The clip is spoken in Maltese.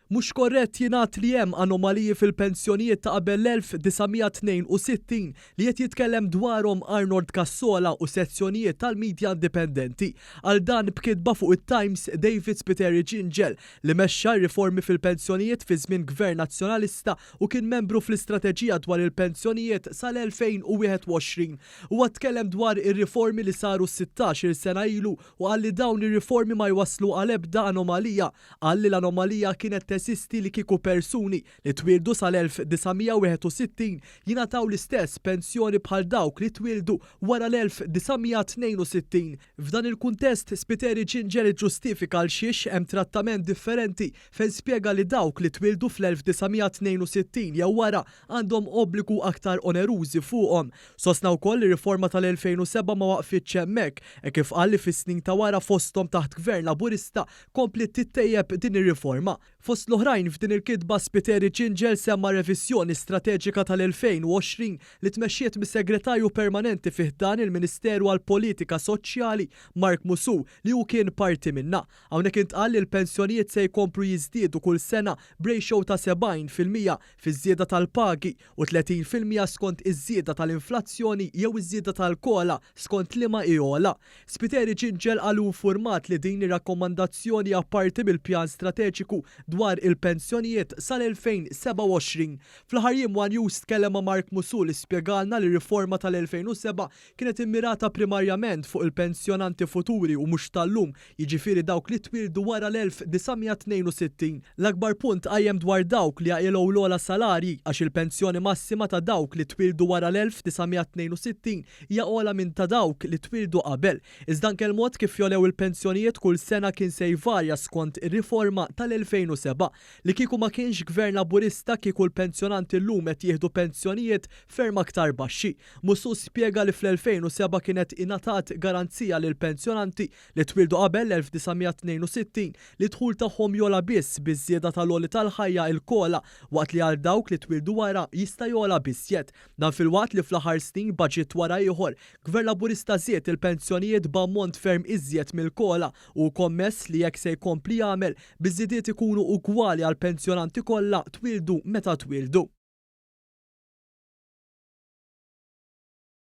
Mhux korrett jingħad li hemm anomaliji fil-pensjonijiet ta' qabel l-1962 li qed jitkellem dwarhom Arnold Cassola u sezzjonijiet tal-midja indipendenti. Qal dan b'kitba fuq it-Times David Spiteri Gingell li mexxa r-riformi fil-pensjonijiet fi żmien Gvern Nazzjonalista u kien membru fl-istrateġija dwar il-pensjonijiet sal-2021. Huwa tkellem dwar ir-riformi li saru 16-il sena ilu u qal li dawn ir-riformi ma jwasslu għal ebda anomalija. Qal li l-anomalija kienet teżisti li kieku persuni li twieldu sal-1961 jingħataw l-istess pensjoni bħal dawk li twieldu wara l-1962. F'dan il-kuntest, Spiteri Gingell iġġustifika għal xiex hemm trattament differenti fejn spjega li dawk li twieldu fl-1962 jew wara għandhom obbligu aktar onerużi fuqhom. Sostna wkoll li riforma tal-2007 ma waqfitx hemmhekk, e kif qal li fis-snin ta' wara, fosthom taħt gvern Laburista, kompliet tittejjeb din ir-riforma. Fost l-oħrajn, f'din il-kitba Spiteri Gingell semma reviżjoni strateġika tal-2020 li tmexxiet mis-Segretarju Permanenti fi ħdan il-Ministeru għall-Politika Soċjali Mark Musù li hu kien parti minnha. Hawnhekk intqal li l-pensjonijiet se jkomplu jiżdiedu kull sena b'ratio ta' 70% fiż-żieda tal-pagi u 30% skont iż-żieda tal-inflazzjoni jew iż-żieda tal-COLA skont liema hi ogħla. Spiteri Gingell qal hu infurmat li din ir-rakkomandazzjoni hija parti mill-pjan strateġiku dwar il-pensjonijiet sal-2027. Fl-aħħar jiem One News tkellem ma' Mark Musù li spjegalna li riforma tal-2007 kienet immirata primarjament fuq il-pensjonanti futuri u mhux tal-lum, jiġifieri dawk li twieldu wara l-1962. L-akbar punt qajjem dwar dawk li jaqilgħu l-ogħla salarji, għax il-pensjoni massima ta' dawk li twieldu wara l-1962 hija ogħla minn ta' dawk li twieldu qabel. Iżda anke l-mod kif jogħlew il-pensjonijiet kull sena kien se jvarja skont ir-riforma tal-2007. Li kieku ma kienx gvern Laburista, kieku l-pensjonanti llum qed jieħdu pensjonijiet ferm aktar baxxi. Musù spjega li fl-2007 kienet ingħatat garanzija lill-pensjonanti li twieldu qabel l-1962 li d-dħul tagħhom jogħla biss biż-żieda tal-għoli tal-ħajja, il-COLA, waqt li għal dawk li twieldu wara jista' jogħla biżżjed. Dan filwaqt li fl-aħħar snin, baġit wara ieħor, Gvern Laburista żied il-pensjonijiet b'ammont ferm iżjed mill-COLA u hu kommess li hekk se jkompli jagħmel biż-żidiet ikunu ugwali għall-pensjonanti kollha, twieldu meta twieldu.